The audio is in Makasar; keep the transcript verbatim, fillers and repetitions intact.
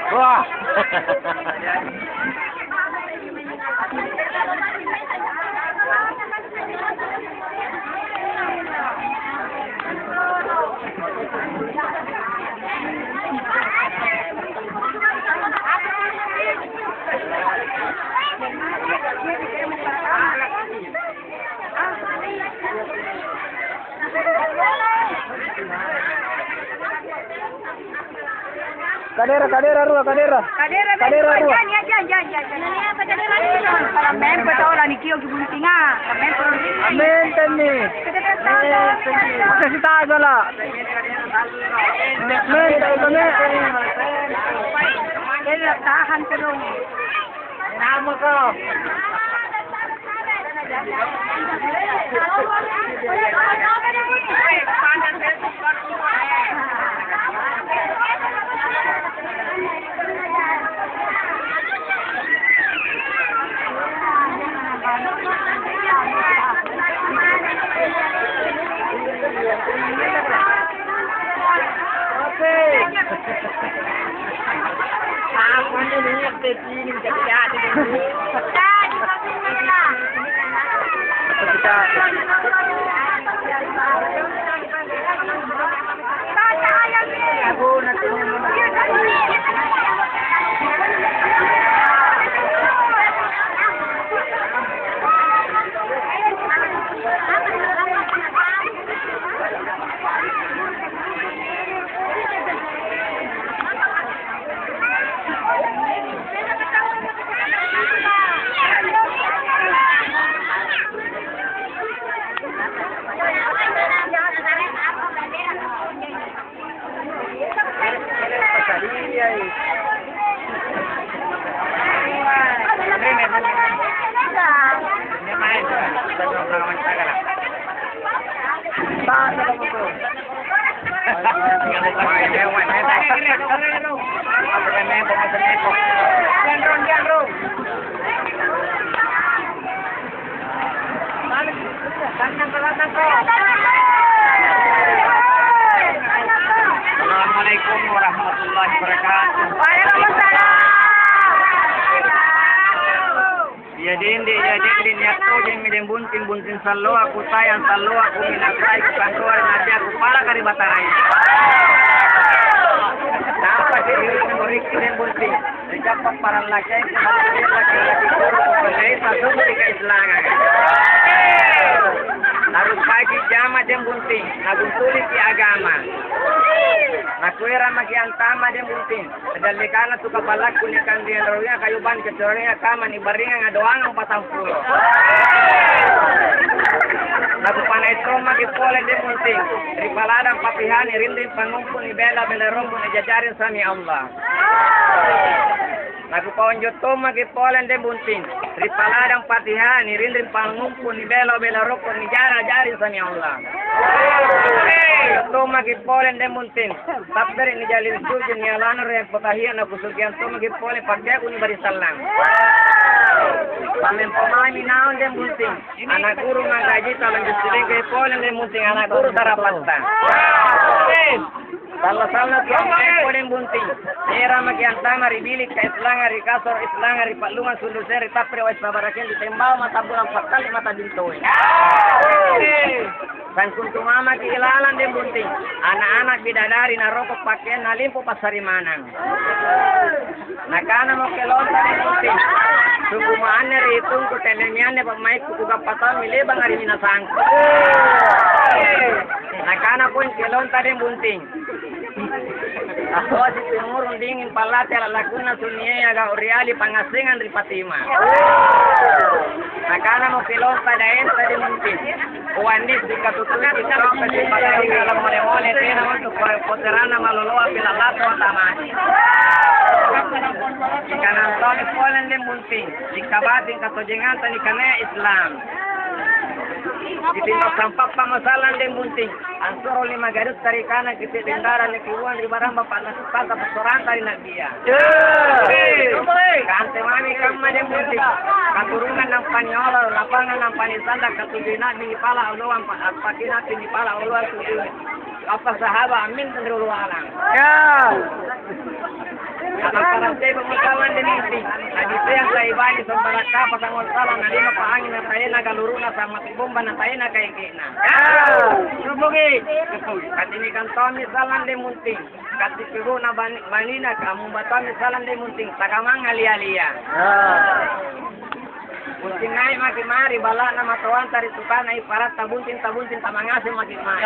Wah. Kadera, kadera rua, kadera. Kadera, kadera rua. Jangan, jangan, jangan, jangan. Ini apa kadera itu? Kalau mempo tahu lah, nikio ki buntinga. Kalau mempo. Amin, Tenni. Kita tak tahu. Masa sita aja lah. Amin, Tenni. Kadera tahan terus. Nama kau. Assalamualaikum warahmatullahi wabarakatuh. Waalaikumsalam. Iya dende, iya dende, nia' tojeng mi deng bunting, bunting salloa, kutayang salloa, kuminakai, kukanroa ri nabiakku, palaka ri Bataraya. Nampa siri'na muridku deng bunting. Ri kapang parallakeng, laki-laki guru, pangngaipa sumpi kaislanganga. Narupaiki jama deng bunting, naguntuliki agama. Nakueramaki antama deng bunting. Dallekana tu kapalakku nikanre anroloa kayu banja, corona kama nibaringang doangang patampulo. Nakupanai tommaki pole deng bunting ri paladang papihani rinring pangngumpu nibela-bela rokko nijajari sami Allah. Nakupaonjo tommaki pole deng bunting ri paladang papihani rinring pangngumpu nibela-bela rokko nijara-jari sami Allah. Tommaki pole deng bunting. Tappere' nijalin suju nialana ri potahia nakusukiang tommaki pole pakeaku nibari sallang. Pammempo mami naung deng bunting. Ana' guru manggajita lanjut silengkai pole deng bunting ana' guru sarapatta. Salla-sallaki ammempo deng bunting. Era maki antama ri bilik kaislanga ri kasoro islanga ri pa'lungang sundu sere tappere' wai sabarakeng ri tembawa mata bulang pakkalle mata bintoe. Sangkuntu mamaki ilalang deng bunting, ana'-ana' bidadari naroko pakeanna limpo passarimanang. Nakanamo kelonta deng bunting, "Sungguh anne ri itungku tennemi anne pa'maikku kugappa taummi lebanga ri minasangku." Nakana poeng kelonta deng bunting, "Attoasi tumurung dinging pallate lalakunna sunniaya gau' ri ali pangngassengang ri Fatima." Nakanamo kelonta daenta deng bunting, "Uandis dikatutuki kau kasi pakaringa lam mole-mole tena untu' poteranna maloloa pila' latoa tamaki." Ikanantoni pole deng bunting, ikabating katojenganta nikanaya Islam. Ditinro sampappa masallang deng bunting. Ansuro lima gadutta ri kanang kite bendara nikiuang ri baramba pa'nasuttanta passoranta ri Nabia. Kante mami kamma deng bunting. Katurungang nampa niolo lapangang nampa nisanda katujui Nabi nipala oloang pa-, appaki Nabi nipala oloang tujui. Apa sahaba ammintan ri ulualang. Ya. Apa para Pani sombara' kapa sango sala nalima pa anging na taena galuru'na sammati bomba na taena kaeke'na. Rubuki. Katini kantong misalan de munting. Kati pibuna bani-, banina kamu batang misalan de munting takamang alia-lia. Munting nai' maki' mari bala'na matoanta ri tukana iparatta bunting tabunting tamangase maki' mari.